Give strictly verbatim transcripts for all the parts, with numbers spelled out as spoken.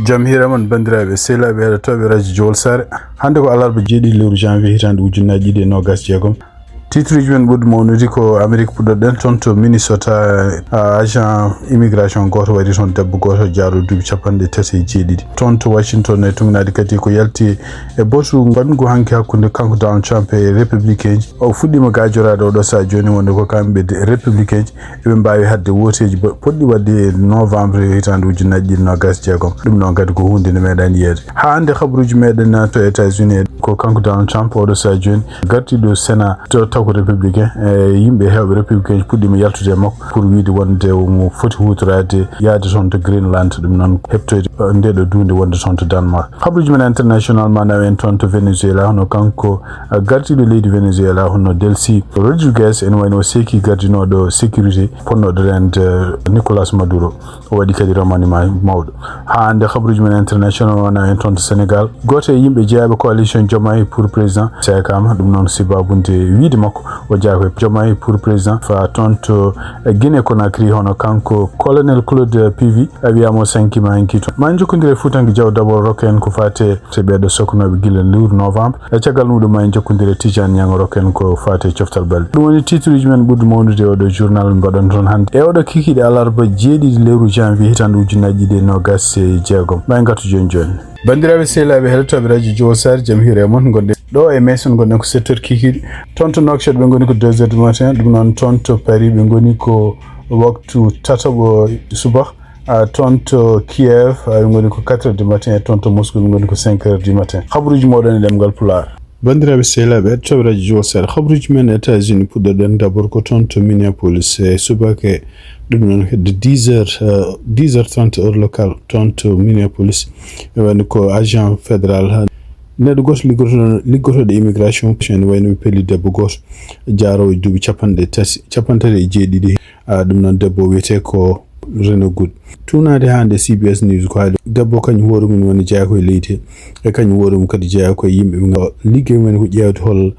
Jam hiira mon, banndiraaɓe sehilaaɓe heɗotooɓe Radio Jowol Saare. Hannde ko alarba, jeeɗiɗi lewru janvier, hitaande ujunnaji ɗiɗi e noogas jeegom. Titruji men ɓurɗi mawnude ko Amerik puɗɗoɗen, toon to Minnesota, a, agent immigration gooto waɗi toon debbo gooto jaaɗo duuɓi capanɗe tati e jeeɗiɗi. Toon to Washington e tungnaade kadi ko yalti e batu mbaɗngu hanki hakkunde kanko Donald Trump e républicain ji. O fuɗɗiima gaajoraade oɗo sahaa jooni wonde ko kamɓe de-, républicain ji eɓe mbaawi haɗde wooteeji bo-, poɗɗi waɗde e novembre hitaande ujunnaji ɗiɗi noogas jeegom. Ɗum noon kadi ko huunde nde meeɗaani yiyeede. Haa hannde habaruuji meeɗen to États-Unis, ko kanko Donald Trump oɗo sahaa jooni gardiiɗo Sénat to taw ko républicain, e yimɓe heewɓe républicain ji puɗɗiima yaltude e makko pour wiyde wonde omo foti huutoraade yahde toon to Greenland, ɗum noon heɓtoyde, eh, nde ɗo duunde wonde toon to Danemark. Habaruuji men international, maanaam en toon to Venezuela, hono kanko, eh, gardiiɗo leydi Venezuela, hono Delcy Rodriguez, ene wayno o seeki gardinooɗo sécurité, potnooɗo rende, eh, Nicolas Maduro. O waɗi kadi remaniement mawɗo. Haa hannde habaruuji men international, wona en toon to Sénégal. Gooto e yimɓe jeyaaɓe coalition Diomaye pour président seekaama. Ɗum noon, sababude wiyde makko o jeyaa ko e Diomaye pour président, faa toon to Guinée Conakry, hono kanko Colonel Claude Pivi, a wiyaama o sankiima hanki toon. Ma en njokkondir e Fuutanke Diaw d'abord, rokka en ko faati e ɓeeɗo soknooɓe gila lewru novembre. E caggal muɗum ma en njokkondir e Tidiane Niang, rokka en ko faati e coftal balɗe. Ɗum woni titruji men ɓurɗi mawnude e oɗo journal mbaɗon toon hannde. E oɗo kikiiɗe alarba, jeeɗiɗi lewru janvier, hitaande ujunnaji ɗiɗi e noogas e jeegom. Ma en ngartu jooni jooni. Banndiraaɓe sehilaaɓe heɗotooɓe Radio Jowol Saare, jam hiira e mon. Ngonɗen ɗo e Mason, ngonɗen ko sept heures kikiiɗe. Toon to Nouakchott ɓe ngoni ko deux heures du matin. Ɗum noon toon to Paris ɓe ngoni ko waktu tataɓo subaka. A, toon to Kiev, a, ɓe ngoni ko quatre heures du matin, e toon to Moscou ɓe ngoni ko cinq heures du matin. Habaruuji mooɗon e ɗemngal Pulaar. Banndiraaɓe sehilaaɓe heɗotooɓe Radio Jowol Saare, habaruuji men États-Unis puɗɗoɗen d'abord ko toon to Minneapolis e subaka, ɗum noon hedde dix heures, eh, dix heures trente heure locale toon to Minneapolis. E wayno ko agent fédéral, ha, neɗɗo gooto liggoto-, liggotooɗo immigration, ene wayno ɓe pelli debbo gooto jaaroowo e duuɓi capanɗe tati, capanɗe tati e jeeɗiɗi. A, ɗum noon debbo wiyetee ko Reno Good. Tungnaade hannde C B S News ko haali debbo kañum hoore mum woni jeyaa ko e leydi he, e kañum hoore mum kadi jeyaa ko e yimɓe ɓe ngannduɗaa liggeey mum ko ƴeewde hol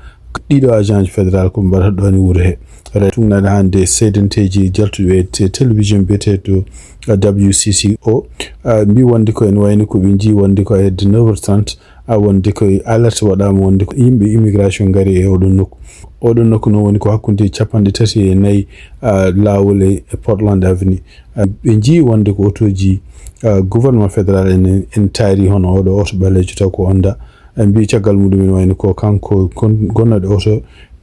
ɗiɗo agent ji fédéral ko mbaɗata ɗoon e wuro he. Re-, tungnaade hannde seedenteeji jaltuɓe e te-, télévision biyeteeɗo, a, W C C o, a, mbi wonde ko ene wayni ko ɓe njii wonde ko hedde neuf heures trente, a, wonde ko alerte waɗaama wonde ko yimɓe immigration ngari e oɗon nokku. Oɗon nokku noon woni ko hakkunde capanɗe tati e nayi, a, laawol e, e Portland Avenue. A, ɓe njii wonde ko otooji, a, gouvernement fédéral en, en taari hono oɗo oto ɓaleejo taw ko Honda. A, mbi caggal muɗum ene wayno ko kanko kon-, gonnooɗo oto.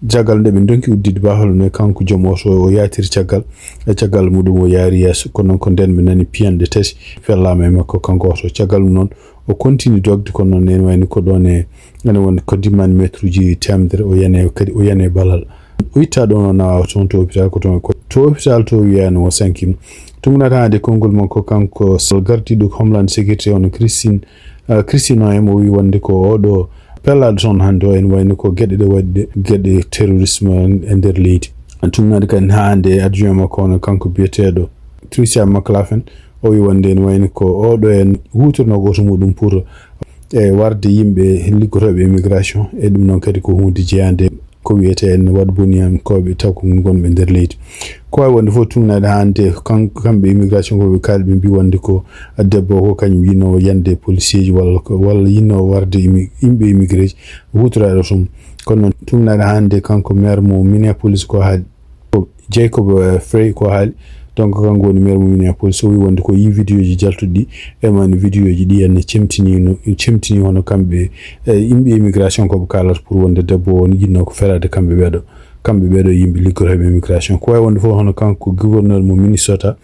Caggal nde ɓe ndonki udditde baafal mum, kanko joom oto o yaatiri caggal. E caggal muɗum o yaari yeeso. Kono noon ko ndeen ɓe nani piyanɗe tati fellaama e makko kanko oto. Caggal mum noon o continue dogde, kono noon ene wayno ko ɗoon e, ene woni ko dimmaani mètre uji teemedere, o yani kadi, o yani ballal. O itta ɗoon, o nawa toon to hôpital, ko toon, ko to hôpital to wiyaani o sankiima. Tungnaade hannde konngol makko kanko gardiiɗo Homeland Security, hono Christine, ah, Christine Noem, o wi wonde ko oɗo pellaaɗo toon hannde o, ene wayno ko geɗe ɗe waɗi ɗe, geɗe terrorisme e nder leydi. Tungnaade kadi hannde adjoint makko, hono kanko biyeteeɗo Tricia McLaughlin, o wi wonde ene wayno ko oɗo en huutornoo ko oto muɗum pour e warde yimɓe liggotooɓe immigration, e ɗum noon kadi ko huunde jeyaande ko wiyetee en waɗ boniyankooɓe taw ko ngonɓe nder leydi. Ko waawi wonde fof tungnaade hannde kan-, kamɓe immigration ko ɓe kaali, ɓe mbi wonde ko debbo ko kañum yinnoo yande policier ji walla ko, walla yinnoo warde immi-, yimɓe immigré ji huutoraade ɗo tum. Kono noon tungnaade hannde kanko maire mo Minneapolis ko haali. Jacob, eh, Frey ko haali. Donc, kanko woni maire mo Minneapolis. O wi wonde ko yii vidéo ji jaltuɗi ɗi, e man vidéo ji ɗi ene cemtini no, cemtini hono kamɓe, eh, yimɓe immigration ko ɓe kaalata pour wonde debbo o ne yinnoo ko feraade kamɓe ɓeeɗo. Kamɓe ɓeeɗo yimɓe liggotooɓe immigration. Ko waawi wonde fof hono kanko gouverneur mo Minnesota,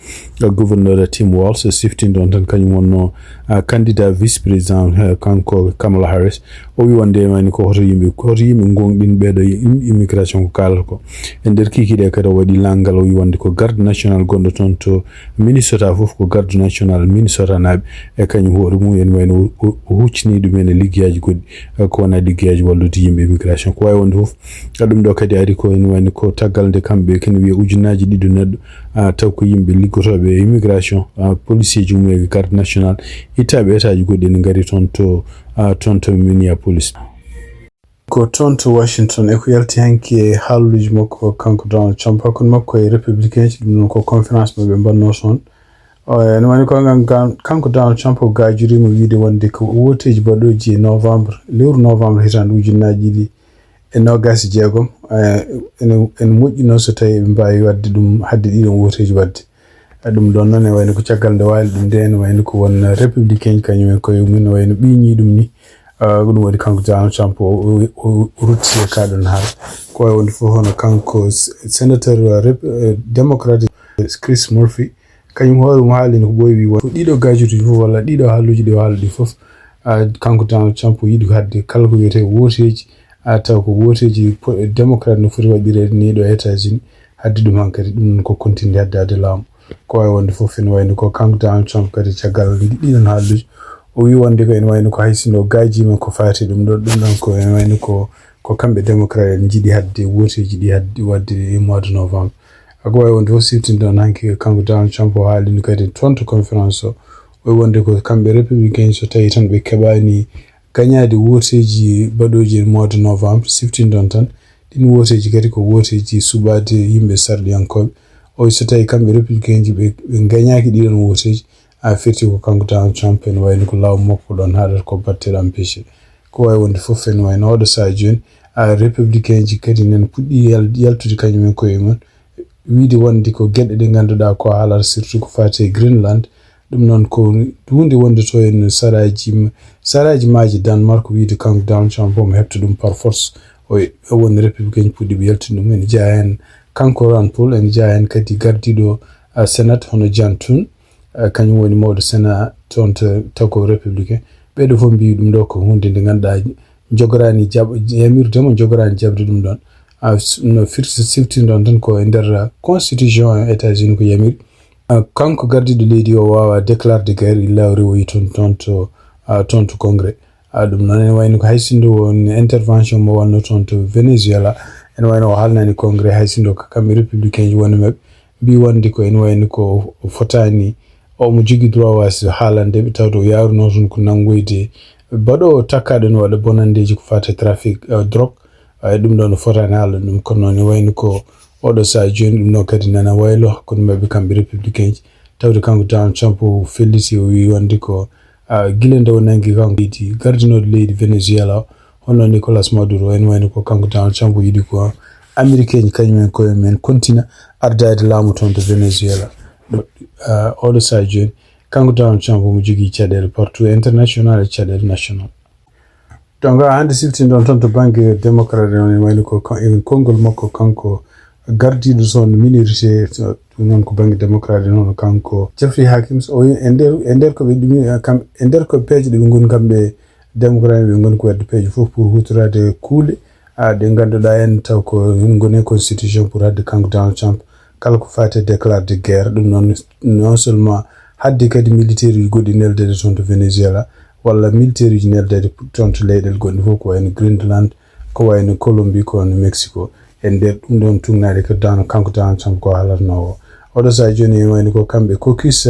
eh, gouverneur Tim Walz, siftinɗo on tan kañum wonnoo, ah, candidat vice président, eh, kanko Kamala Harris. O wi wonde ene wayno ko hoto yimɓe, ko hoto yimɓe ngoongɗin ɓeeɗo im-, immigration ko kaalata ko. E nder kikiiɗe kadi o waɗi lanngal, o wi wonde ko garde national gonɗo toon to Minnesota fof ko garde national Minnesota naaɓe. E kañum hoore mum ene wayno o, o, o huccini ɗum en e liggeyaaji goɗɗi, eh, ko wona liggeyaaji wallude yimɓe immigration. Ko waawi wonde fof, eh, ɗum ɗo kadi ari ko ene wayno ko taggal nde kamɓe kene wiya ujunnaaji ɗiɗo neɗɗo, ah, taw ko yimɓe liggotooɓe e immigration, ah, policier ji mum e garde national, ittaaɓe etaaji goɗɗi ene ngari toon to, ah, toon to Minneapolis. Ko toon to Washington e ko yalti hanki e haalluuji makko kanko Donald Trump, hakkunde makko e républicain ji, ɗum noon ko conférence mo ɓe mbaɗnoo toon. Ene woni ko kanko Donald Trump o gaajoriima wiyde wonde ko wooteeji baɗooji e novembre, lewru novembre hitaande ujunnaaji ɗiɗi e noogaas e jeegom, ene moƴƴinoo so tawii eɓe mbaawi waɗde ɗum, haɗde ɗiɗon wooteeji waɗde. Ɗum ɗoon noon ene wayno ko caggal nde waali ɗum nde, ene wayno ko won républicain kañum en koye mum, ene wayno ɓiññii ɗum ni. Ko ɗum waɗi kanko Donald Trump o rutti e kaa ɗoon haala. Ko wayi wonde fof hono kanko sénateur démocrate Chris Murphy, kañum hoore mum haalino ko ɓooyi wii won ko ɗiɗo gaajuuji fof walla ɗiɗo haaluuji ɗi o haali ɗi fof. Kanko Donald Trump o yiɗi ko haɗde kala ko wiyetee wooteeji, taw ko wooteeji démocrate no foti waɗireede ni ɗo États-Unis. Haɗde ɗum hankadi ɗum noon ko kontinde heddaade laamu. Ko wayi wonde fof ene wayno ko kanko Donald Trump kadi caggal ɗiɗon haaluuji o wii wonde ko ene wayno ko hay sinno gaajiima ko faati ɗum ɗo, ɗum ɗon ko ene wayno ko ko kamɓe démocrate en njiɗi haɗde wooteeji ɗi haɗde waɗde e mois de novembre. Ko wayi wonde fof siftinɗon hanki kanko Donald Trump o haalino kadi toon to conférence o, o wii wonde ko kamɓe républicain so tawii tan ɓe keɓaani gañaade wooteeji baɗooji e mois de novembre, siftinɗon tan ɗin wooteeji kadi ko wooteeji suɓaade yimɓe sarɗiyankooɓe. O so tawii kamɓe républicain ji ɓe ɓe gañaaki ɗiɗon wooteeji, a firti ko kanko Donald Trump ene wayno ko laamu makko ɗoon haɗata ko battel empêché. Ko wayi wonde fof ene wayno oɗo sahaa jooni a républicain ji kadi nana puɗɗi yaltude kañum en koye mum, wiyde wonde ko geɗe ɗe ngannduɗaa ko haalata surtout ko faati e Greenland. Ɗum noon ko huunde wonde to en saraaji saraaji maaji Danemark wiyde kanko Donald Trump omo heɓta ɗum par force. O woni républicain puɗɗiiɓe yaltude ɗum ene jeyaa heen kanko Rand Paul, ene jeyaa heen kadi gardiiɗo Senat hono Jan Tun, kañum woni mawɗo Senat toon to taw ko républicain. Ɓeeɗo fof mbiyi ɗum ɗo ko huunde nde ngannduɗaa jogoraani jaɓ yamirude mo jogoraani jaɓde ɗum ɗoon. No firti siftinɗon tan ko e nder constitution États-Unis ko yamiri. Kanko gardiiɗo leydi o waawaa déclarde guerre illa o rewoyi toon toon to toon to congrès. Ɗum noon ene wayno ko hay sinno won intervention mo wanno toon to Venezuela, ene wayno o haalnaani congrès hay sinno ko kamɓe républicain ji woni maɓɓe mbi wonde ko ene wayno ko o fotaani, omo jogii droit waasde haalande ɓe tawde o yaaruno toon ko nanngoyde baɗoowo takkaaɗo no waɗa bonanndeeji ko faati e trafic drogue. Ɗum ɗoon o fotaani haalande ɗum kono noon ene wayno ko oɗo sahaa jooni ɗum ɗo kadi nana waylo hakkunde maɓɓe kamɓe républicain ji. Tawde kanko Donald Trump o felliti o wii wonde ko gila nde o nanngi kanko leydi gardinooɗo leydi Venezuela o hono Nicolas Maduro ene wayno ko kanko Donald Trump o yiɗi ko Américain ji kañum en koye mum en kontina ardaade laamu toon to Venezuela. Oɗo sahaa jooni kanko Donald Trump omo jogii caɗeele partout international e caɗeele national. Donc haa hannde siftinɗon toon to bannge démocrate en ene wayno ko konngol makko kanko gardiiɗo toon minorité ɗum noon ko bannge démocrate en hono kanko Jeffrey Hakims o e nder e nder ko ɓe ɗumi kam e nder ko peeje ɗe ɓe ngoni kamɓe démocrate ɓe ngoni ko waɗde peeje fof pour huutoraade kuule ɗe ngannduɗaa en taw ko ngoni constitution pour haɗde kanko Donald Trump kala ko faati e déclarde guerre ɗum noon non seulement haɗde kadi militaire uji goɗɗi neldeede toon to Venezuela walla militaire uji neldeede toon to leyɗeele goɗɗe fof ko wayno Greenland, ko wayno Colombie, ko wayno Mexico. E nder ɗum ɗoon tugnaade ko Donald kanko Donald Trump ko haalatnoo o. Oɗo sahaa jooni ene wayno ko kamɓe caucus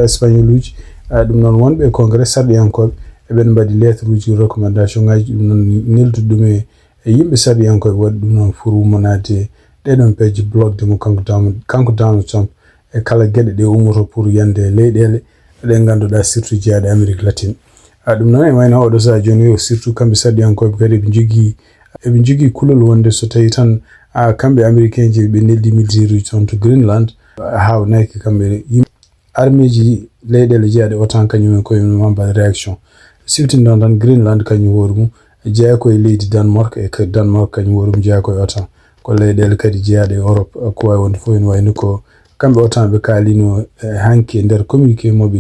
espagnol uji ɗum noon wonɓe e congrès sarɗiyankooɓe eɓen mbaɗi lettre uji recommandation ngaji ɗum noon neldude ɗum e e yimɓe sarɗiyankooɓe waɗi ɗum noon pour wummonaade ɗee ɗoon peeje bloc de mo kanko Donald Trump e kala geɗe ɗe ummoto pour yande e leyɗeele ɗe ngannduɗaa surtout jeyaaɗe Amérique latine. Ɗum noon e wayno oɗo sahaa jooni o surtout kamɓe sarɗiyankooɓe kadi eɓe njogii eɓe njogii kulol wonde so tawii tan kamɓe américain ji ɓe neldi militaire uji toon to Greenland haawnaaki kamɓe yimɓe armeeji leyɗeele jeyaaɗe otan kañum en koye mum mbaɗa réaction. Siftinɗon tan Greenland kañum hoore mum jeyaa ko e leydi Danemark e Danemark kañum hoore mum jeyaa ko e otan. Ko leyɗeele kadi jeyaaɗe e Europe ko wawi wonde fof ene wayno ko kamɓe otan ɓe kaalino hanki e nder communiqué mo ɓe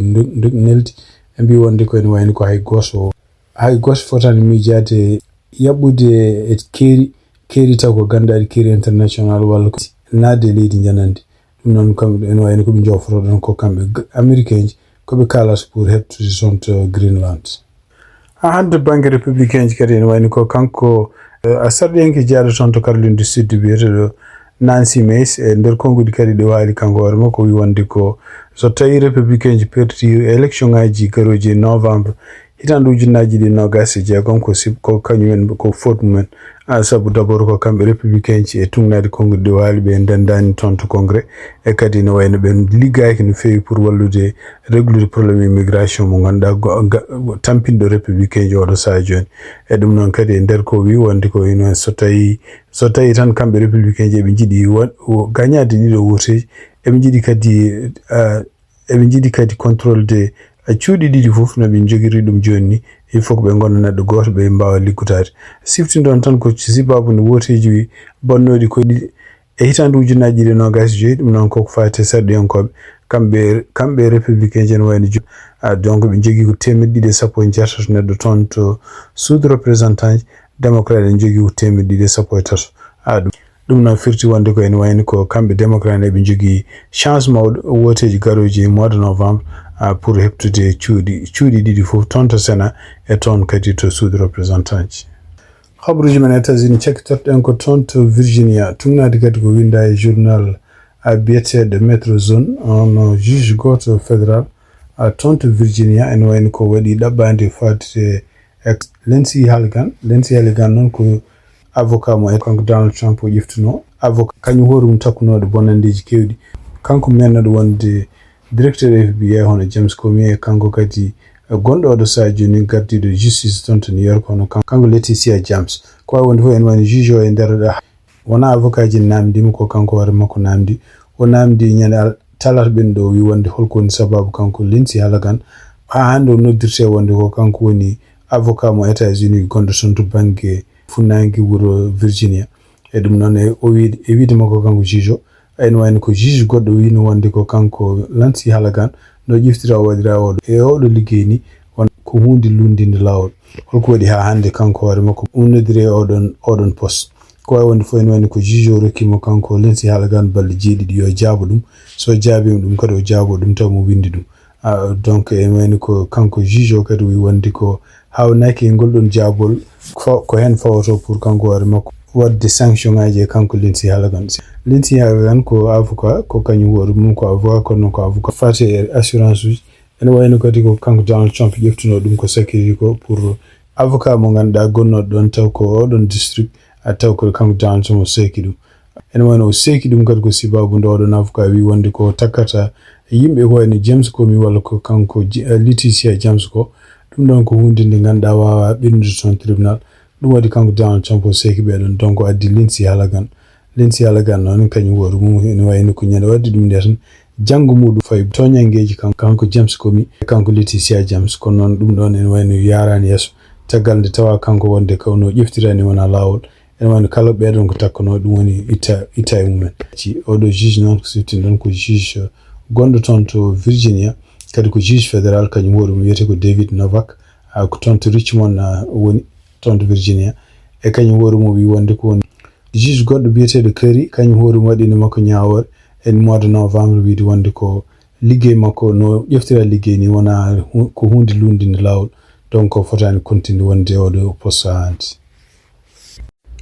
neldi ɓe mbi wonde ko ene wayno ko hay gooto hay gooto fotani miijaade yaɓɓude e keeri keeri taw ko gannduɗaa keeri international walla ko naatde e leydi njanandi. Ɗum noon kamɓe ene wayno ko ɓe joofotoɗon ko kamɓe américain ji ko ɓe kaalata pour heɓtude toon to Greenland. Haa hannde bannge républicain ji kadi ene wayno ko kanko sarɗiyanke jeyaaɗo toon to Caroline du Sud biyeteɗo Nancy Mace e nder konguɗi kadi ɗi waali kanko hoore makko o wi wonde ko so tawi républicain ji perdi élection ngaji garooji e novembre Hitaande ujunnaaji ɗiɗi e noogaas e jeegom ko sib-, ko kañum en, ko fot mumen. Ah, sabu d'abord ko kamɓe républicain ji e tugnaade konngol ɗi waali ɓe ndenndaani toon to congrès. E kadi no wayno ɓe liggaaki no feewi pour wallude réglude problème immigration mo ngannduɗaa go-, ga-, tampinɗo républicain ji oɗo sahaa jooni. E ɗum noon kadi e nder ko wi wonde ko ino so tawi, so tawi tan kamɓe républicain ji eɓe njiɗi wa-, wo-, gañaade ɗiɗo woteeji, eɓe njiɗi kadi, ah, eɓe njiɗi kadi contrôle de, eh, cuuɗi ɗiɗi fof no ɓe njogiri ɗum jooni ni. Il faut ko ɓe ngona neɗɗo gooto, ɓe mbaawa liggodaade. Siftinɗon tan ko sibaabu nde woteeji bonnooɗi ko ɗiɗi e hitaande ujunnaaji ɗiɗi e noogaas e joyi, ɗum noon koko faati e sarɗiyankooɓe, kamɓe, kamɓe républicain ji ene wayno jo-, ah, donc ɓe njogii ko teemeɗɗe ɗiɗi e sappo e jeetato neɗɗo toon to suudu représentant ji, démocrate en njogii ko teemeɗɗe ɗiɗi e sappo e tato. Ah, ɗum Ɗum noon firti wonde ko ene wayni ko kamɓe démocrate en eɓe njogii chance mawɗo woteeji garooji e mois de novembre, ah, pour heɓtude cuuɗi, cuuɗi ɗiɗi fof toon to Sénat e toon kadi to suudu représentant ji. Habruuji men États-Unis cakkitorɗen ko toon to Virginia, tugnaade kadi ko winnda e journal, ah, biyeteeɗo Metro Zone, on juge gooto fédéral, ah, toon to Virginia, ene wayni ko waɗi ɗaɓɓaande faati e ex Lindsey Halligan. Lindsey Halligan noon ko avocat mo e kanko Donald Trump o ƴeftuno. Avocat kañum hoore mum takkunooɗo bonanndeeji keewɗi. Kanko mennooɗo wonde directeur F B I hono James Comey, e kanko kadi gonɗo oɗo sahaa jooni gardiiɗo justice toon to New York, hono kan-, kanko Letitia James. Ko waawi wonde fof ene wayno juge o e nder ɗa. Wonaa avocat ji naamndii mo, ko kanko hoore makko naamndii. O naamndii ñande al-, talaata ɓennuɗo o, wi wonde holko woni sababu kanko Lindsey Halligan haa hannde o noddirtee wonde ko kanko woni avocat mo États-Unis gonɗo toon to bannge funnaange wuro Virginia. E ɗum noon e o wi-, e wiide makko kanko juge o, ene wayno ko juge goɗɗo wino wonde ko kanko Lindsey Halligan no ƴeftira o waɗira oɗo, e oɗo liggey ni, won ko huunde lunndinde laawol. Holko waɗi haa hannde kanko hoore makko ummondiri e oɗon, oɗon poste? Ko waawi wonde fof ene wayno ko juge o rokki mo kanko Lindsey Halligan balɗe jeeɗiɗi yo jaabo ɗum. So jaabiima ɗum kadi o jaabo ɗum taw mo winndi ɗum. Ah, donc ene wayno ko kanko juge o kadi wi wonde ko haawnaaki e ngol ɗon jaabol, ko, ko heen fawotoo pour kanko hoore makko waɗde sanction ŋaaji e kanko Lindsey Halligan. Lindsey Halligan ko avocat, ko kañum hoore mum ko avocat, kono ko avocat faati e assurance uji. Ene wayno kadi ko kanko Donald Trump ƴeftunoo ɗum ko sakkiri ko pour avocat mo ngannduɗaa gonnooɗo ɗoon taw ko oɗon district, a taw ko kanko Donald Trump o seeki ɗum. Ene wayno o seeki ɗum kadi ko sibaabu nde oɗon avocat wi wonde ko takkata yimɓe ko wayno James Comey walla ko kanko J-, eh, Letitia James ko. Ɗum ɗoon ko huunde nde ngannduɗaa waawaa ɓennude toon tribunal. Ɗum waɗi kanko Donald Trump o seeki ɓee ɗoon. Donc o addi Lindsey Halligan. Lindsey Halligan noon kañum hoore mum ene wayno ko ñande o addi ɗum nde tan, janngo muɗum fayi tooñanngeeji kan-, kanko James Comey, kanko Letitia James. Kono noon ɗum ɗoon ene wayno yaaraani yeeso. Caggal nde tawa kanko wonde kawno ƴeftiraani wona laawol. Ene wayno kala ɓee ɗoon ko takkanoo ɗum woni itta, itta e mumen. Ci oɗo juge noon ko siftinɗon ko juge gonɗo toon to Virginia, kadi ko juge fédéral, kañum hoore mum wiyetee ko David Novak, ah, ko toon to Richmond, ah, woni toon to Virginia. E kañum hoore mum wi wonde ko woni juge goɗɗo biyeteeɗo Curry, kañum hoore mum waɗino makko ñaawoore en mois de novembre, wiide wonde ko liggey makko no ƴeftira liggey ni wona hu-, ko huunde lunndinde laawol. Donc o fotaani kontinde wonde oɗo poste haa hannde.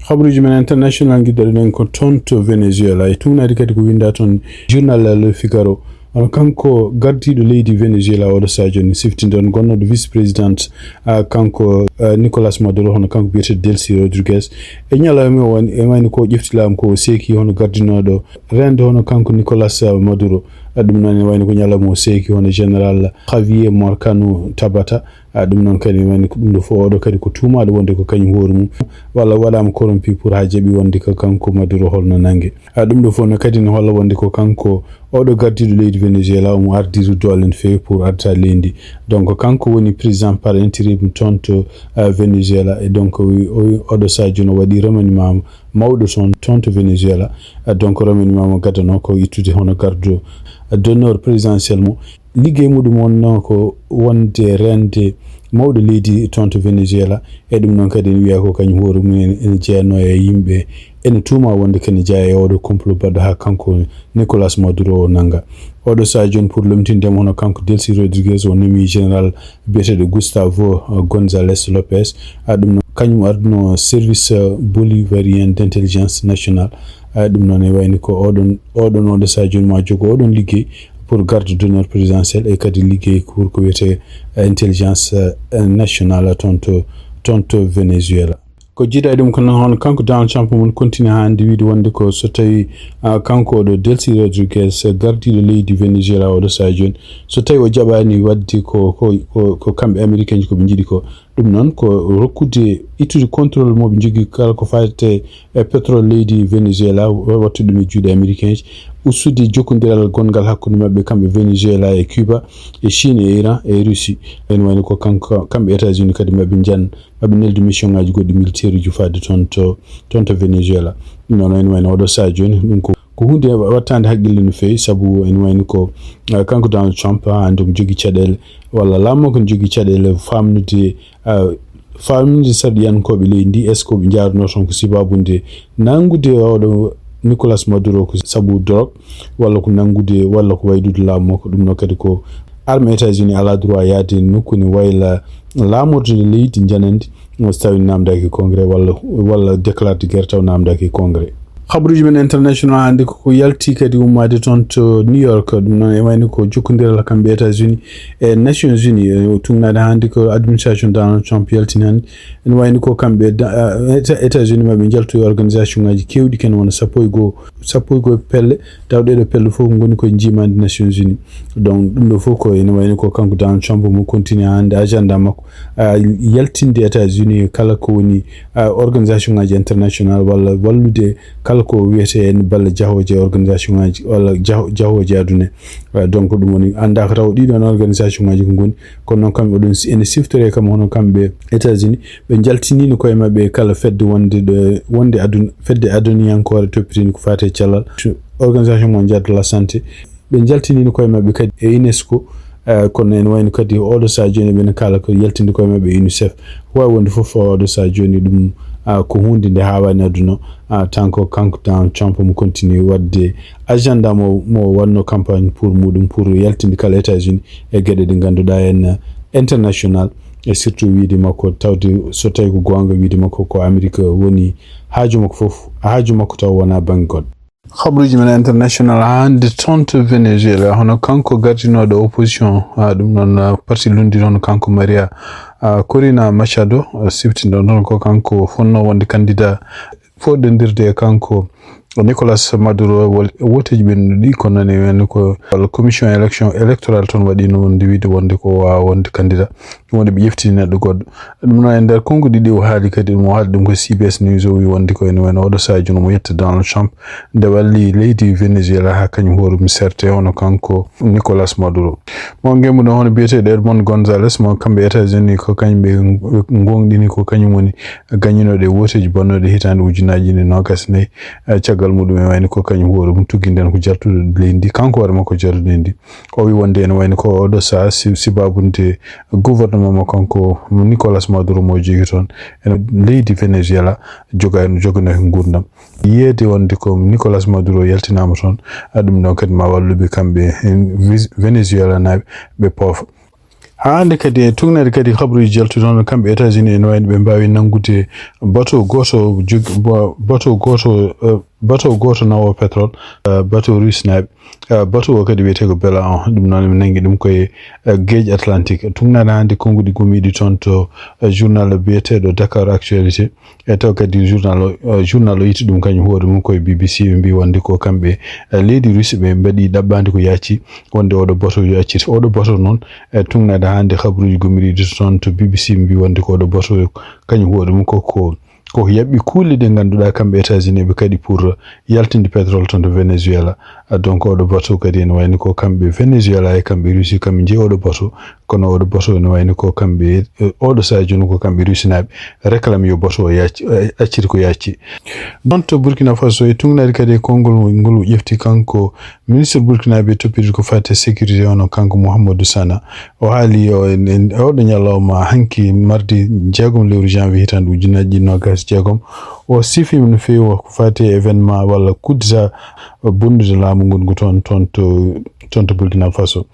Habaruuji men international, ngiddaɗen ko toon to Venezuela. E tugnaade kadi ko winnda toon journal Le Figaro. Hono kanko gardiiɗo leydi Venezuela oɗo sahaa jooni, siftinɗon gonnooɗo vice président, ah, kanko, ah, Nicolas Maduro, hono kanko biyeteeɗo Delcy Rodriguez. E ñalawma o, ene wayno ko ƴefti laamu ko o seeki hono gardinooɗo reende hono kanko Nicolas Maduro. Ah, ɗum noon ene wayno ko ñalawma o seeki hono général Javier Marcano Tabata. Ah, ɗum noon kadi ene wayno ko ɗum ɗo fof oɗo kadi ko tuumaaɗo wonde ko kañum hoore mum walla waɗaama corrompu pour haa jaɓi wonde ko kanko Maduro holno nannge. Ah, ɗum ɗo fof no kadi ne holla wonde ko kanko oɗo gardiiɗo leydi Venezuela, omo ardiri doole no feewi pour adda leydi. Donc kanko woni président par intérim toon to, ah, Venezuela. Et donc o, o, oɗo sahaa jooni o waɗi remaniement mawɗo toon, toon to Venezuela. Ah, donc remaniement mo gaddanoo ko ittude hono garde d'honneur présidentiel mo. Liggey muɗum wonnoo ko wonde reende mawɗo leydi toon to Venezuela. E ɗum noon kadi ene wiya ko kañum hoore mum en ene jeyanoo e yimɓe ene tuuma wonde kene jeyaa e oɗo complot baɗɗo haa kanko Nicolas Maduro o nannga. Oɗo sahaa jooni pour lomtinde mo hono kanko Delcy Rodriguez o nomi général biyeteeɗo Gustavo, uh, Gonzalez Lopez. Ah, ɗum noon kañum ardunoo service, uh, bolivarien d'intelligence nationale. Ah, ɗum noon e wayni ko oɗon, oɗon oɗo sahaa jooni ma jogo oɗon liggey pour garde d'honneur présidentiel e kadi liggey pour ko wiyetee intelligence nationale toon to toon to Venezuela. Ko jiidaa e ɗum ko noon kanko Donald Trump mun continue hannde wiide wonde ko so tawi kanko oɗo Delcy Rodriguez gardiiɗo leydi Venezuela oɗo sahaa jooni, so tawi o jaɓaani waɗde ko ko ko kamɓe Américain ji ko ɓe njiɗi ko, ɗum noon ko rokkude ittude contrôle mo ɓe njogii kala ko faati e pétrole leydi Venezuela, wattude ɗum e juuɗe Américain ji, ustude jokkondiral gonngal hakkunde maɓɓe kamɓe Venezuela e Cuba e Chine e Iran e Russie. Ene wayno ko kanko kamɓe États-Unis kadi maɓe njan maɓe neldi mission ngaji goɗɗi militaire uji fadde toon to toon to Venezuela. Ɗum noon ene wayno oɗo sahaa jooni ɗum ko ko hunde wattande haqqille no feewi sabu ene wayno ko kanko Donald Trump hannde omo jogii caɗeele walla laamu makko ne jogii caɗeele famnude famnude sarɗiyankooɓe leydi ndi est ce que ɓe njaarno toon ko sibaabude nanngude oɗo Nicolas Maduro ko sabu drogue walla ko nanngude walla ko waylude laamu makko ɗum noon kadi ko arme États-Unis alaa droit yahde nokku ne wayla laamorde leydi njanandi so tawi namdaki congrès walla walla déclarde guerre taw namdaki congrès. Habaruuji men international hannde koko yalti kadi ummaade toon to New York ɗum noon e wayno ko jokkondiral kamɓe États-Unis e Nations Unis tugnaade hannde ko administration Donald Trump yaltini hannde ene wayno ko kamɓe États-Unis maɓe njaltu e organisation ngaji kewɗi ken wona sappo e goo sappo e goo pelle taw ɗeɗo pelle fof ngoni koye njiimaandi Nations Unis. Donc ɗum ɗo fof ko ene wayno ko kanko Donald Trump mo continue hannde agenda makko yaltinde États-Unis kala ko woni organisation ngaji international walla wallude kala ko wiyetee en balla jahooje e organisation ngaji walla jahooje aduna. Donc ɗum woni anndaaka taw ɗiɗon organisation ngaji ko ngoni kono noon kamɓe oɗon ene siftore kam hono kamɓe États-Unis ɓe njaltiniino koye maɓɓe kala fedde wonde ɗo wonde aduna fedde aduniyankoore toppitiinde ko faati e cellal organisation mondiale de la santé. Ɓe njaltiniino koye maɓɓe kadi e UNESCO kono ene wayno kadi oɗo sahaa jooni ɓe ne kaala ko yaltinde koye maɓɓe e UNICEF. Ko waawi wonde fof oɗo sahaa jooni ɗum ko huunde nde haawaani aduna tan ko kanko Donald Trump mo continue waɗde agenda mo mo waɗno campagne pour muɗum pour yaltinde kala États-Unis e geɗe ɗe ngannduɗaa en international e surtout wiide makko tawde so tawi ko goonga wiide makko ko Amérique woni haaju makko fof haaju makko taw wona bannge goɗɗo. Habaruuji men international hannde toon to Venezuela hono kanko gardinooɗo opposition ɗum noon parti lunndinɗo hono kanko Maria Corina Machado siftinɗo noon ko kanko fotnoo wonde candidat foɗɗondirde e kanko Nicolas Maduro wooteeji ɓennuɗi kono ne wayno ko walla commission élection électorale toon waɗino wonde wiide wonde ko waawa wonde candidat ɗum woni ɓe ƴeftini neɗɗo goɗɗo. Ɗum noon e nder konnguɗi ɗi o haali kadi ɗum o haali ɗum ko C B S News o wi wonde ko ene wayno oɗo sahaa jooni omo yetta Donald Trump nde walli leydi Venezuela haa kañum hoore mum serte hono kanko Nicolas Maduro. Mo ngennduɗon hono biyeteeɗo Edmond Gonzalez mo kamɓe États-Unis ko kañum ɓe ngoongɗini ko kañum woni gañinooɗo e wooteeji bonnooɗi hitaande ujunnaaji ɗiɗi noogas e nayi. Caggal muɗum e wayno ko kañum hoore mum tugginden ko jaltuɗo leydi ndi kanko hoore makko jaltuɗo leydi ndi. O wi wonde ene wayno ko oɗo sahaa sibabunde gouvernement mo kanko Nicolas Maduro mo jogi toon ene leydi Venezuela joga joganoo heen nguurndam. Yiyeede wonde ko Nicolas Maduro yaltinaama toon ɗum ɗon kadi ma walluɓe kamɓe Venezuela naaɓe ɓe poofa. Haa hannde kadi e tugnaade kadi habaruuji jaltuɗi toon kamɓe États-Unis ene wayno ɓe mbaawi nanngude bato gooto bato gooto bato gooto nawo pétrole bato russe naaɓe. Bato o kadi wiyetee ko Bella on ɗum noon ɓe nanngi ɗum koye geeji Atlantique tugnaade hannde konnguɗi gumiiɗi toon to journal biyeteeɗo Dakar Actualité. E taw kadi journal o journal o yiti ɗum kañum hoore mum koye B B C ɓe mbi wonde ko kamɓe leydi Russie ɓe mbaɗi ɗaɓɓaande ko yacci wonde oɗo bato yo accir oɗo bato noon e tugnaade hannde habaruuji gumiiɗi toon to B B C ɓe mbi wonde ko oɗo bato kañum hoore mum koko koko yaɓɓi kuule ɗe ngannduɗaa kamɓe États-Unis ɓe kadi pour yaltinde pétrole toon to Venezuela. Donc oɗo bato kadi ene wayno ko kamɓe Venezuela e kamɓe Russie kamɓe njeyi oɗo bato kono oɗo bato ene wayno ko kamɓe oɗo sahaa jooni ko kamɓe Russie naaɓe réclame yo bato o yacci accir ko yacci. Ɗon to Burkina Faso e tugnaade kadi e konngol ngol ƴefti kanko ministre burkinaaɓe toppitiiɗo ko faati e sécurité hono kanko Mouhamadou Sana. O haali o e oɗo ñalawma hanki mardi jeegom lewru janvier hitaande ujunnaaji ɗiɗi noogas jeegom o sifiima no feewi ko faati e événement walla coup d'état bonnude laamu ngongu toon toon to toon to Burkina Faso.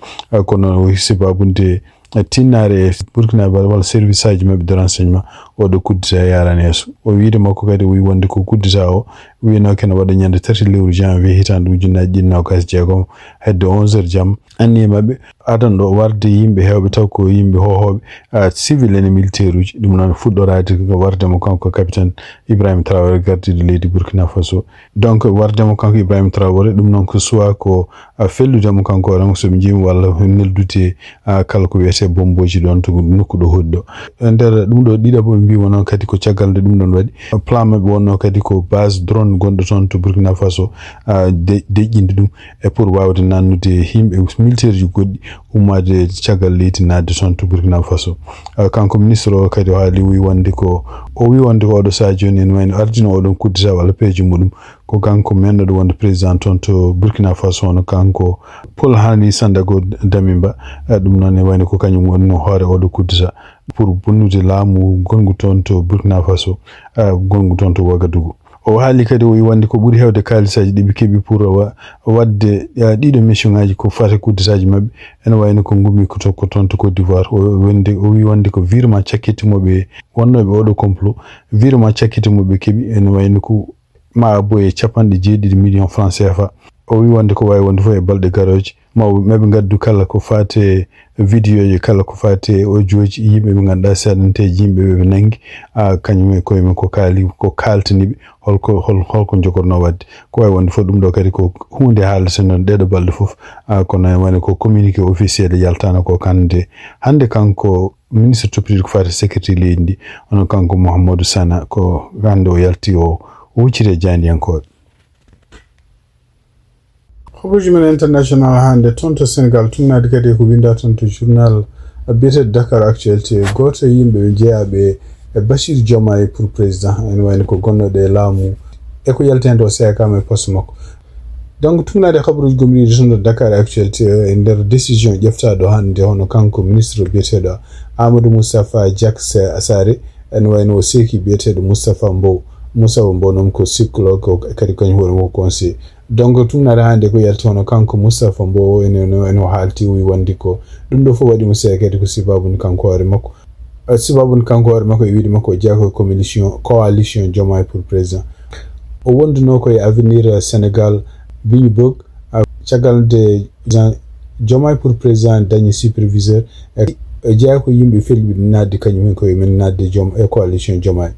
Kono o sibabunde tinnaare e Burkina walla service aji maɓɓe de renseignement oɗo coup d'État yarani yeeso. O wiide makko kadi, o wi wonde ko coup d'État o wiyano kene waɗa ñande tati lewru janvier hitaande ujunnaji ɗiɗi nogas jeegom, hedde onze heures jam. Anniye maɓɓe adan ɗo warde yimɓe heewɓe, taw ko yimɓe hohooɓe, ah, civil ene militaire uji. Ɗum noon fuɗɗoraade ko warde mo kanko capitaine Ibrahim Traoré, gardiiɗo leydi Burkina Faso. Donc, warde mo kanko Ibrahim Traoré, ɗum noon ko soit ko, ah, fellude mo kanko hoore makko, so ɓe njiimi, walla neldude, ah, kala ko wiyetee bombooji ɗoon to nokku ɗo hoɗi ɗo. E nder ɗum ɗo ɗiɗaɓo, ɓe mbiima noon kadi ko caggal nde ɗum ɗoon waɗi. Plan maɓɓe wonnoo kadi ko base drone gonɗo toon to Burkina Faso, ah, de-, deƴƴinde ɗum e pour waawde nannude yimɓe militaire ji goɗɗi ummaade caggal leydi naatde toon to Burkina Faso. Ah, kanko ministre o kadi o haali, o wi wonde ko, o wi wonde ko oɗo sahaa jooni ene wayno ardino oɗon coup d'État walla peeje muɗum, ko kanko mennoɗo wonde président toon to Burkina Faso, hono kanko Paul Henri Sandaogo Damiba. Eh, ɗum noon ne wayno ko kañum woni no hoore oɗo coup d'État pour bonnude laamu gonngu toon to Burkina Faso, eh, gonngu toon to Ouagadougou. O haali kadi, o wi wonde ko ɓuri heewde kaalisaaji ɗi ɓe keɓi pour wa-, waɗde, eh, ɗiɗo mission ngaji ko fate coup d'État ji maɓɓe, ene wayno ko ngumi ko to, ko toon to Côte d'Ivoire. O wonde, o wi wonde ko virement cakkiti mo ɓe wonnooɓe oɗo complot, virement cakkiti mo ɓe keɓi, ene wayno ko ma boye capanɗe jeeɗiɗi million francs C F A. O wi wonde ko wawi wonde fof e balɗe garooje, ma o, ma ɓe ngaddu kala ko faate vidéo ji, kala ko faate audio ji, yimɓe ɓe ngannduɗaa saɗanteeji, yimɓe ɓe ɓe nangi, ah, kañum e koye mum ko kaali, ko kaaltani ɓe, holko, hol-, holko njogorno waɗde. Ko wawi wonde fof ɗum ɗo kadi ko huunde haalde noon ɗeɗo balɗe fof, ah, kono e wone ko communiqué officiel yaltano ko hannde. Hannde kanko ministre toppitiiɗo ko faate sécurité leydi ndi, hono kanko Mouhamadou Sana, ko hannde o yalti o hucciti e jaandiyankooɓe. Habaruuji men international hannde toon to Sénégal, tuugnaade kadi e ko winndaa toon to journal biyeteeɗo Dakar Actualité. Gooto e yimɓe ɓe jeyaaɓe e Bachir Diomaye pour président, ene wayno ko gonnooɗo e laamu e ko yalti heen o seekaama e poste makko. Donc, tuugnaade habaruuji gomɗiiɗi toon to Dakar Actualité e nder décision ƴeftaaɗo hannde, hono kanko ministre biyeteeɗo Amadou Moustapha Diack Sa-, Sarré, ene wayno o seeki biyeteeɗo Moustapha Mbow. Moustapha Mbow noon ko psychologue, o kadi kañum hoore makko conseiller. Donc, tuugnaade hannde ko yalti hono kanko Moustapha Mbow o, ene, ene, ene o haalti, o wi wonde ko ɗum ɗo fof waɗi mo seekeede ko sibabu nde kanko hoore makko. Eh, sibabu nde kanko hoore makko e wiide makko o jeyaa ko e coalition, coalition Diomaye pour président. O wonduno ko e Avenir Sénégal, Biñu Bog, ah, caggal nde président Diomaye pour président dañi superviseur, e, e jeyaa ko yimɓe felɓe naatde kañum en koye men naatde joom e coalition Diomaye.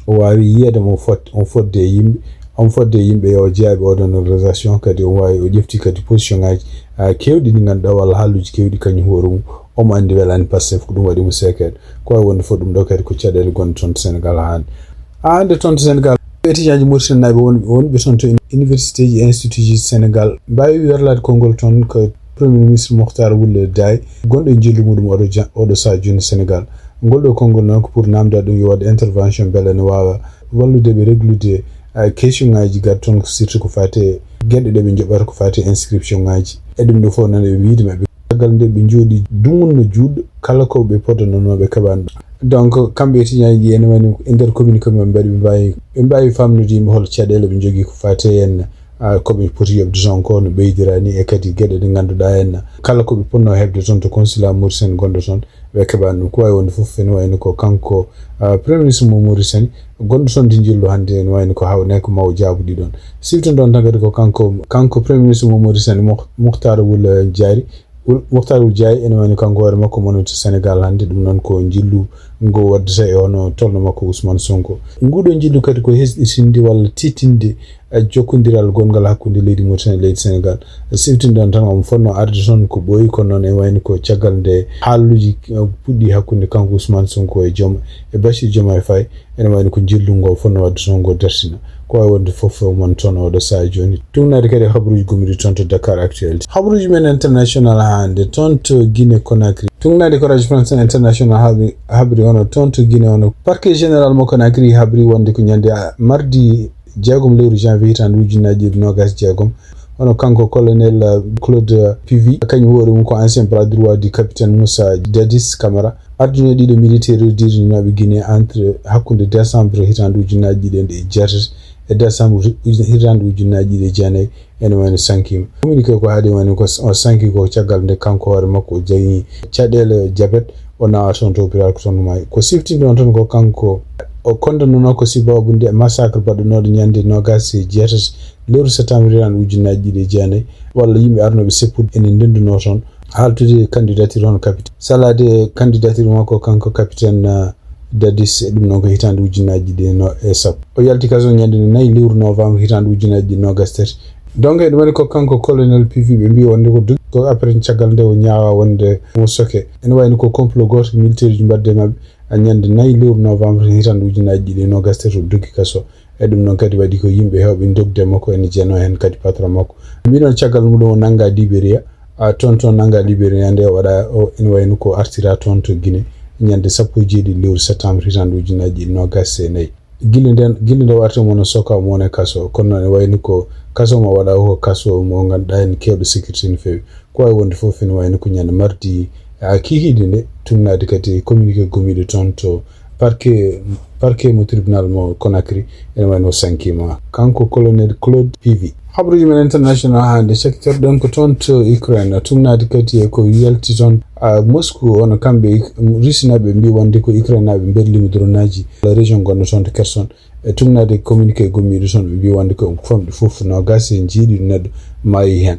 O waawi yiyeede mo fot-, on fodde e yimɓe, on fodde e yimɓe yo jeyaaɓe oɗon organisation, kadi on waawi o ƴefti kadi position ngaji, ah, kewɗi ɗi ngannduɗaa walla haalluuji kewɗi kañum hoore mum omo anndi welaani Pastef, ko ɗum waɗi mo seekeede. Ko wawi wonde fof ɗum ɗo kadi ko caɗeele gonɗe toon to Sénégal hannde. Haa hannde toon to Sénégal, étudiant ji Mauritanie naaɓe won-, wonɓe toon to uni-, université ji e institut ji Sénégal mbaawi werlaade konngol toon ko Premier ministre Moctar Ould Daï, gonɗo e njillu muɗum oɗo ja-, oɗo sahaa jooni Sénégal. Ngol ɗo konngol noon ko pour namda ɗum yo waɗ intervention mbele ne waawa wallude ɓe réglude, ah, question ngaji gar toon, surtout ko faate geɗe ɗe ɓe njoɓata ko faate inscription ngaji. E ɗum ɗo fof noon eɓe mbiide maɓɓe caggal nde ɓe njooɗi dumunno juuɗɗo kala ko ɓe podannono ɓe keɓani ɗum. Donc, kamɓe étudiant ji ene wayno e nder communiqué maɓɓe mbaɗi, ɓe mbawi, ɓe mbawi famnude yimɓe hol caɗeele ɓe njogii ko faate en, ah, ko ɓe poti yoɓde toon ko no ɓeydira ni, e kadi geɗe ɗe ngannduɗaa en kala ko ɓe ponno heɓde toon to consulat Mauritanie gonɗo toon, ɓe keɓani ɗum. Ko wawi wonde fof ene wayno ko kanko, ah, Premier ministre mo Mauritanie gonɗo toon to njillu hannde ene wayno ko hawnay ko mawo jaabuɗi ɗoon. Sifto ɗoon tan kadi ko kanko, kanko Premier ministre mo Mauritanie Mo-, Moctar Ould Diari, Ould-, Moctar Ould Diari ene wayno kanko hoore makko mono to Sénégal hannde, ɗum noon ko njillu ngo waddata e hono tolno makko Ousmane Sonko. Nguɗo njillu kadi ko hesɗitinde walla tiiɗtinde e jokkondiral gonngal hakkunde leydi Mauritanie e leydi Sénégal. Siftinɗon tan, omo fotnoo arde toon ko ɓooyi, kono noon ene wayno ko caggal nde haaluuji, eh, puɗɗii hakkunde kanko Ousmane Sonko e joom, e Bassirou Diomaye Faye, ene wayno ko njillu ngu fotnoo waɗde toon ngu dartina. Ko wayi wonde fof, fof mon toon oɗo sahaa jooni. Tuugnaade kadi habaruuji gomɗiiɗi toon to Dakar Actualité. Habaruuji men international hannde toon to Guinée Conakry. Tuugnaade ko Radio France International habri, habri hono toon to Guinée, hono parquet général mo Conakry habri wonde ko ñande, ah, mardi jeegom lewru janvier hitaande ujunnaaji ɗiɗi noogaas jeegom. Hono kanko colonel, uh, Claude Pivi, kañum hoore mum ko ancien bras droit du capitaine Moussa Dadis Camara. Arduno ɗiɗo militaire dirnooɓe Guinée entre hakkunde décembre hitaande ujunnaaji ɗiɗi e jeetati e décembre uju-, hitaande ujunnaaji ɗiɗi e jeenayi, ene wayno sankiima. Communiqué ko haali woni ko s-, o sanki ko caggal nde kanko hoore makko o dañi caɗeele jabet. O nawa toon to hôpital, ko toon o maayi. Ko siftinde on tan ko kanko o condamnanoo ko sababu nde massacre baɗɗanooɗo ñande noogaas e jeetati lewru septembre hitaande ujunnaji ɗiɗi e jeenayi, walla yimɓe arnooɓe seppude ene ndendunoo toon haaltude candidature hono capitaine. Salaade candidature makko kanko capitaine, uh, Dadis, e ɗum noon ko hitaande ujunnaji ɗiɗi e no-, e sappo. O yalti kaso ñande nayi lewru novembre hitaande ujunnaji ɗiɗi e noogaas e tati. Donc, ene woni ko kanko colonel P V ɓe mbi wonde ko doggi ko après caggal nde o ñaawa wonde mo soke. Ene wayno ko complot gooto militaire uji mbaɗde maɓɓe. A ñande nayi lewru novembre hitaande ujunnaji ɗiɗi e noogaas e tati o doggi kaso. E ɗum noon kadi waɗi ko yimɓe heewɓe ndogde makko ene jeyanoo heen kadi patron makko. Mbi noon caggal muɗum o nannga Liberia, a toon toon nannga Liberia nde o waɗa o ene wayno ko artira toon to Guinée ñande sappo e jeeɗiɗi lewru septembre hitaande ujunnaji ɗiɗi e noogaas e nayi. Gila nden, gila nde warta mo no soka mo ne kaso, kono noon ene wayno ko kaso mo waɗa ko kaso mo ngannduɗaa ene keewɗo sécurité no feewi. Ko wawi wonde fof ene wayno ko ñande mardi, a, kikiiɗe nde, tugnaade kadi communiqué gommiiɗo toon to parquet, parquet mo tribunal mo Conakry, ene wayno sankima. Kanko colonel Claude P V. Habruuji men international hannde, cakkitorɗen ko toon to Ukraine, tugnaade kadi e ko yalti toon, a, Moscou, ono kamɓe Ik-, Russie naaɓe mbi wonde ko Ukraine naaɓe mberlima drone aji la région gonɗo toon to Kherson. E tugnaade communiqué gommiiɗo toon, ɓe mbi wonde ko famɗi fof noogaas e jeeɗiɗo neɗɗo maayi heen.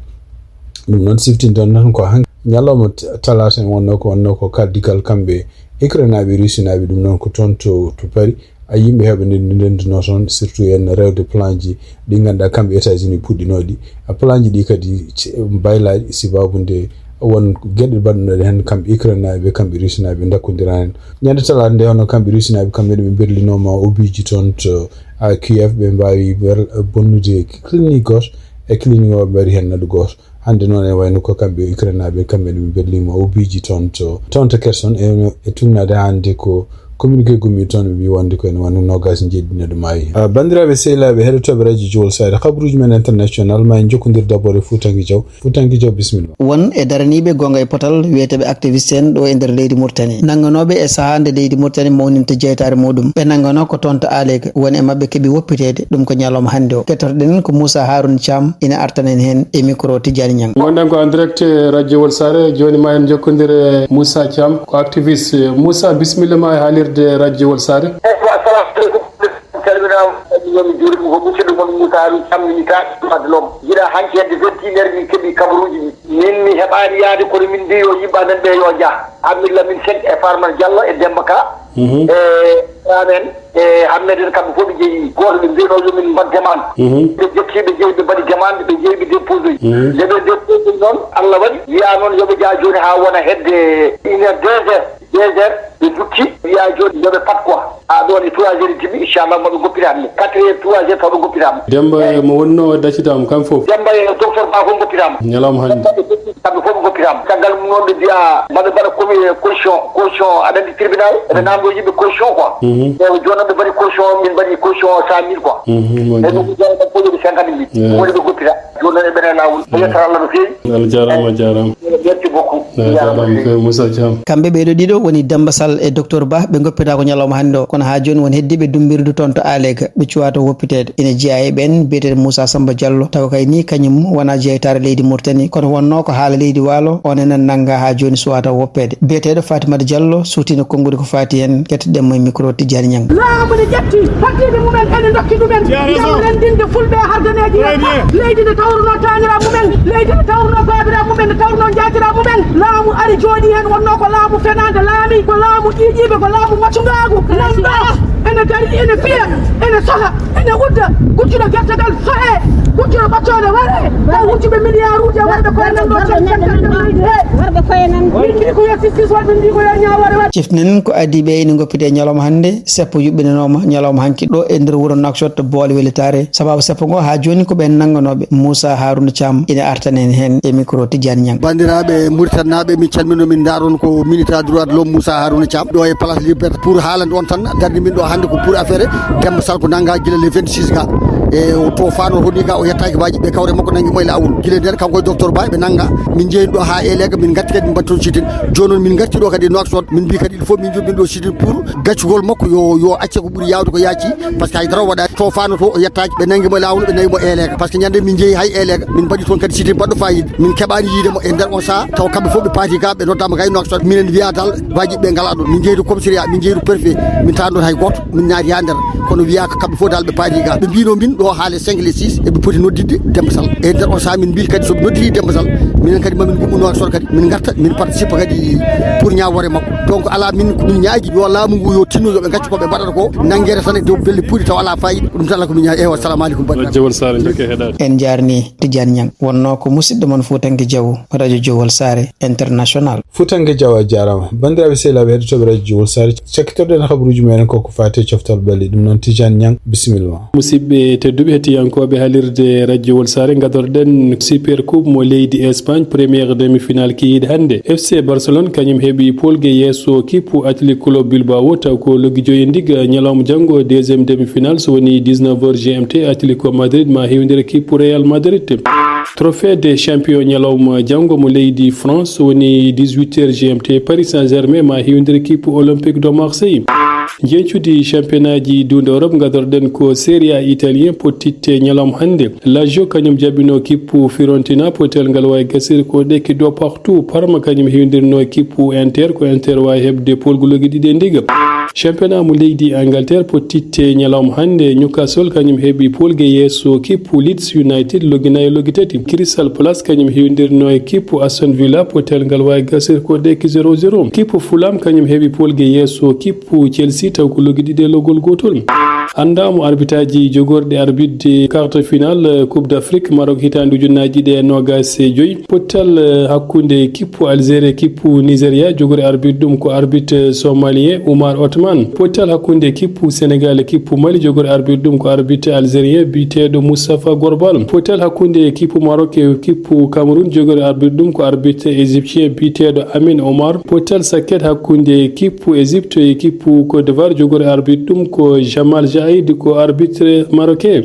Ɗum noon siftinde on tan ko han-, ñalawma t-, talaata en wonno ko, wonno ko kaddigal kamɓe Ukraine naaɓe, Russie naaɓe, ɗum noon ko toon to, to Paris. A yimɓe heewɓe nde, nde ndendunoo toon, surtout en rewde plan ji ɗi ngannduɗaa kamɓe États-Unis puɗɗinooɗi. A plan ji ɗi kadi ce-, mbaylaaɗi sababu nde won geɗe mbaɗunooɗe heen kamɓe Ukraine naaɓe, kamɓe Russie naaɓe ndakkondira heen. Ñande talaata nde hono kamɓe Russie naaɓe kamɓe ɓe berlinooma obiiji toon to, a, Kiev, ɓe mbaawi wer-, bonnude clinique gooto e clinique o ɓe mbaɗi heen naɗu gooto. Hannde noon e wayno ko kamɓe Ukraine naaɓe kamɓe ɓe berlima obiiji toon to, toon to Kherson e, e tugnaade hannde ko communiqué gommiiɗo toon ɓe mbi wonde ko ene wano noogaas e jeeɗiɗi neɗɗo maayi. A, banndiraaɓe sehilaaɓe heɗotooɓe radio Jowol Saare, habruuji men international ma en jokkondir d'abord e Fuutanke Jaw. Fuutanke Jaw, bisimilla. Won e daraniiɓe goonga e potal, wiyeteeɓe activiste en ɗo e nder leydi Mauritanie, nannganooɓe e sahaa nde leydi Mauritanie mawninta jeytaare muɗum. Ɓe nannganoo ko toon to Aleega. Won e maɓɓe keɓi woppiteede, ɗum ko ñalawma hannde o. Kettotoɗen ko Moussa Harouna Thiam, ina artana en heen e micro Tidiane Niang. Ngonɗen ko en direct e radio Wolsare. Jooni ma en jokkondir e Moussa Thiam, ko activiste. Moussa, bisimilla ma e haalirde radio Wolsare. Eywa, assalamu aleykum. Calminaama, yomi juurima ko musidɗo mon Moussa Harouna Thiam, mi taɗ Madlom. Jiɗa hanki hedde vingt et une heures min keɓi kabaruuji ɗi. Min mi heɓaani yahde, kono min mbi yo yimɓe amen ɓe yo njah. Amin Lamine Seck e Farmata Diallo e Demba Ka. Mhm. E amen e Hammed en, kamɓe fof ɓe jeeyi gooto, ɓe mbiyno yo min mbaɗ demande. Mhm. Ɓe jetti, ɓe jeeyi, ɓe mbaɗi demande, ɓe jeeyi, ɓe déposé. Mhm. Nde ɓe déposé noon, Allah waɗi, wiya noon yo ɓe njah jooni haa wona hedde une heure, deux heures. Deux heures, ɓe ndutti, wiya jooni yo ɓe pat quoi. A ɗon e trois heures et demi, inchallah, maɓe goppira mi. Quatre heures, trois heures, taw ɓe goppira mi. Demba e mo wonno daccitaama, kam fof. Demba e docteur Ba fof goppira mi. Ñalawma hannde. Kamɓe fof ɓe goppira mi. Caggal mum noon ɓe mbiya maɓe mbaɗa commi-, caution, caution, aɗa anndi tribunal, eɓe namndo yimɓe caution quoi. Mhm. Eywa, jooni noon ɓe mbaɗi caution, min mbaɗi caution cent mille quoi. Mhm, mon Dieu. Eywa, ko jooni noon fof yo ɓe cinquante mille. Eywa. Woni ɓe goppira. Jooni noon eɓe e laawol. Ko yettere Allah no feewi. Allah jaaraama, a jaaraama. Merci beaucoup. A jaaraama no feewi, Moussa Thiam. Kamɓe ɓeeɗo ɗiɗo woni Demba Sall e docteur Ba, ɓe ngoppita ko ñalawma hannde o. Kono haa jooni won heddiiɓe dummbirdu toon to Aleega, ɓe cuwaa to woppiteede. Ina jeyaa e ɓeen biyeteeɗo Moussa Samba Diallo, tawa kay ni kañum wonaa jeytaare leydi Mauritanie, kono wonnoo ko haala leydi Waalo, on enen nanngaa haa jooni suwaa taw woppeede. Biyeteeɗo Fatimata Diallo suutina konnguɗi ko faati heen, kettoɗen mo e micro Tidiane Niang. Laamu ne ƴetti hoɗdiiɓe mumen, ene ndokki ɗumen. Ngam renndinde fulɓe e hardaneeji. Leydi nde tawruno taanira mumen, leydi nde tawruno baabira mumen, nde tawruno njaatira mumen. Laamu ari jooɗi heen, wonno ko laamu fenaande laami, ko laamu ƴiiƴiiɓe, ko laamu maccungaagu. Nanɗo ene dari, ene fiya, ene soha, ene udda. Gujjuɗo gertegal sohe, gujjuɗo ɓoccooɗe ware. Taw wujjuɓe miliyaaruuji e warɓe koye nan ɗo. Warɓe koye nan. Min mbi ko yo sistis waɗ, min mbi ko yo ñaawoore waɗ. Ciftinen ko adii ɓe ene ngoppitee ñalawma hannde. Seppo yuɓɓinanooma ñalawma hanki ɗo e nder wuro Nouakchott, Boole Welitaare. Sababu seppo ngo haa jooni ko ɓeen nannganooɓe. Moussa Harouna Thiam ina artana en heen e micro Tidiane Niang. Banndiraaɓe Mauritanie naaɓe, min calminoo, min ndaaroon ko militant droit de l'homme Moussa Harouna Thiam ɗo e place Liberté pour haalande on tan. Darde min ɗo hannde ko pour affaire Demba Sall ko nanngaa gila le vingt-six ga. E o to faano honi ga o yettaaki baaji ɓe kawre makko nangi mo e laawol. Gila nden kanko e docteur Ba ɓe nanga. Min jeeyi ɗo ha Elega min gatti kadi min mbaɗi toon shooting. Jooni noon min gatti ɗo kadi e Nouakchott. Min mbi kadi il faut min joɓin ɗo shooting pour gaccugol makko yo, yo acce ko ɓuri yaawde ko yaaci. Par ce que haydara o waɗaani. To faano to o yettaaki ɓe nangi mo e laawol ɓe nawi mo Elega. Par ce que ñande min jeeyi hay Elega min mbaɗi toon kadi shooting baɗɗo fayida. Min keɓaani yiide mo e nder on saha taw kamɓe fof ɓe paati ga ɓe noddama ga e Nouakchott. Minen mbiya dal baaji ɓe ngala ɗo. Min jeeyi to commissariat, min jeeyi to préfet, min tawa ɗon hay gooto. Min naati ha nder. Kono wiya ko kamɓe fof dal ɓe paati ga. Ɓe mbino min ɗo ha les cinq les six eɓe poti noddidde Demba Sall. E nder on saha min mbi kadi soɓe nodditi Demba Sall, minen kadi mamin ngummu Nouakchott kadi min garta min participe kadi pour ñaawore makko. Donc ala min ko min ñaaƴi yo laamu ngu yo tinno yo ɓe gaccu ko ɓe mbaɗata ko nanguede tan e dow belle puuɗi taw ala fayida. Ɗum tan ala ko min ñaaƴi. Eywa, assalamu aleykum bandiraɓe. Jewol Sare, jokke heɗade. En jarni Tidiane Niang, wonno ko musidɗo mon Fuutanke Diaw, Radio Jowol Sare International. Fuutanke Diaw a jarama. Bandiraɓe sehilaaɓe heɗotooɓe Radio Jowol Sare, cakkitoɗen habaruuji meɗen ko ko faati e coftal ɓalli. Ɗum noon Tidiane Niang, bisimilla ma. Musidɓe tedduɓe, hettiyankooɓe haalirde Radio Jowol Sare, gadorɗen Super Coupe mo leydi Espagne, première demi-finale kikiiɗe hannde. F C Barcelone kañum heɓi polge yeeso kippu Athletic Club Bilbao, taw ko loggi joyi e ndigga. Ñalawma janngo, deuxième demi-finale, so woni dix-neuf heures G M T, Atletico Madrid ma hewndira kippu Real Madrid. Trophée des champions ñalawma janngo mo leydi France, so woni dix-huit heures G M T, Paris Saint-Germain ma hewndira kippu Olympique de Marseille. Njeñcudi championnat ji duunde Europe, gadorɗen ko Serie A italien, pottitte ñalawma hannde. Lazio kañum jaɓino kippu Fiorentina, potel ngal wawi gasir ko ɗekki ɗo partout. Parma kañum hewdirno kippu Inter, ko Inter wawi heɓde polgu loggi ɗiɗi e ndiga. Championnat mo leydi Angleterre, pottitte ñalawma hannde, Newcastle kañum heɓi polge yeeso kippu Leeds United, loggi nayi e loggi tati. Crystal Palace kañum hewdirno e kippu Aston Villa, potel ngal wawi gasir ko ɗekki zéro zéro. Kippu Fulham kañum heɓi polge yeeso kippu Chelsea, taw ko loggi ɗiɗi e loggol gotol. Anndamo arbitraji jogorɗi arbitre quart de finale Coupe d'Afrique Maroc hitande ujunnaji ɗiɗi e nogas e joyi. Pottal, eh, hakkunde kippu Algérie e kippu Nigeria, jogori arbitre ɗum ko arbitre somalien Oumar Otman. Pottal hakkunde kippu Sénégal e kippu Mali, jogori arbitre ɗum ko arbitre algérien biyeteɗo Moustapha Gorbal. Pottal hakkunde kippu Maroc e kippu Cameroun, jogori arbitre ɗum ko arbitre égyptien biyeteɗo Amin Omar. Pottal sakket hakkunde kippu Égypte e kippu Côte d'Ivoire, jogori arbitre ɗum ko Jamal Jaid, ko arbitre marocain.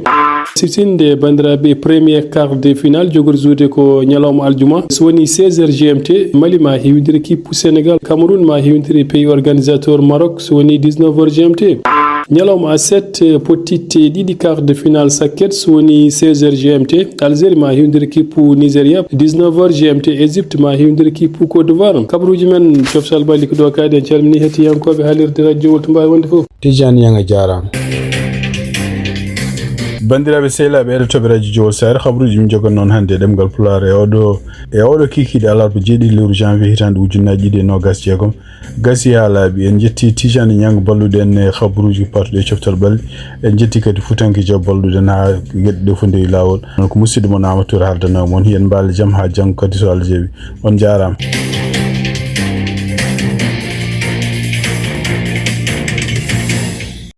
Siftinde bandiraɓe, premier quart de finale jogori joude ko ñalawma aljuma, so woni seize heures G M T. Mali ma hewdiri kippu Sénégal, Cameroun ma hewdiri pays organisateur Maroc, so woni dix-neuf heures G M T. Ñalawma aset, pottitte ɗiɗi quart de finale sakket, so woni seize heures G M T. Algérie ma hewdiri kippu Nigeria, dix-neuf heures G M T. Égypte ma hewdiri kippu Côte d'Ivoire. Kabaruji men coftal ɓalli ko ɗo kadi. En calmini hettiyankoɓe haalirde radio Wolto Mbawi wonde fof. Tidiane Niang a jarama. Bandiraɓe sehilaaɓe heɗotooɓe radio Jowol Sare, habaruji min jogan noon hannde e ɗemgal Pulaar e oɗo, e oɗo kikiiɗe alarba jeeɗiɗi lewru janvier hitande ujunnaji ɗiɗi e nogas jeegom. Gasi ha laaɓi, en jetti Tidiane Niang balluɗen e habaruji pattuɗi e coftal ɓalli. En jetti kadi Fuutanke Diaw balluɗen ha geɗe ɗe fof ndewi lawol. Noon ko musidɗo mon Amadou Touré haaldanoo mon. Yen mbaal jam ha janngo kadi so Allah jaɓi. On jarama.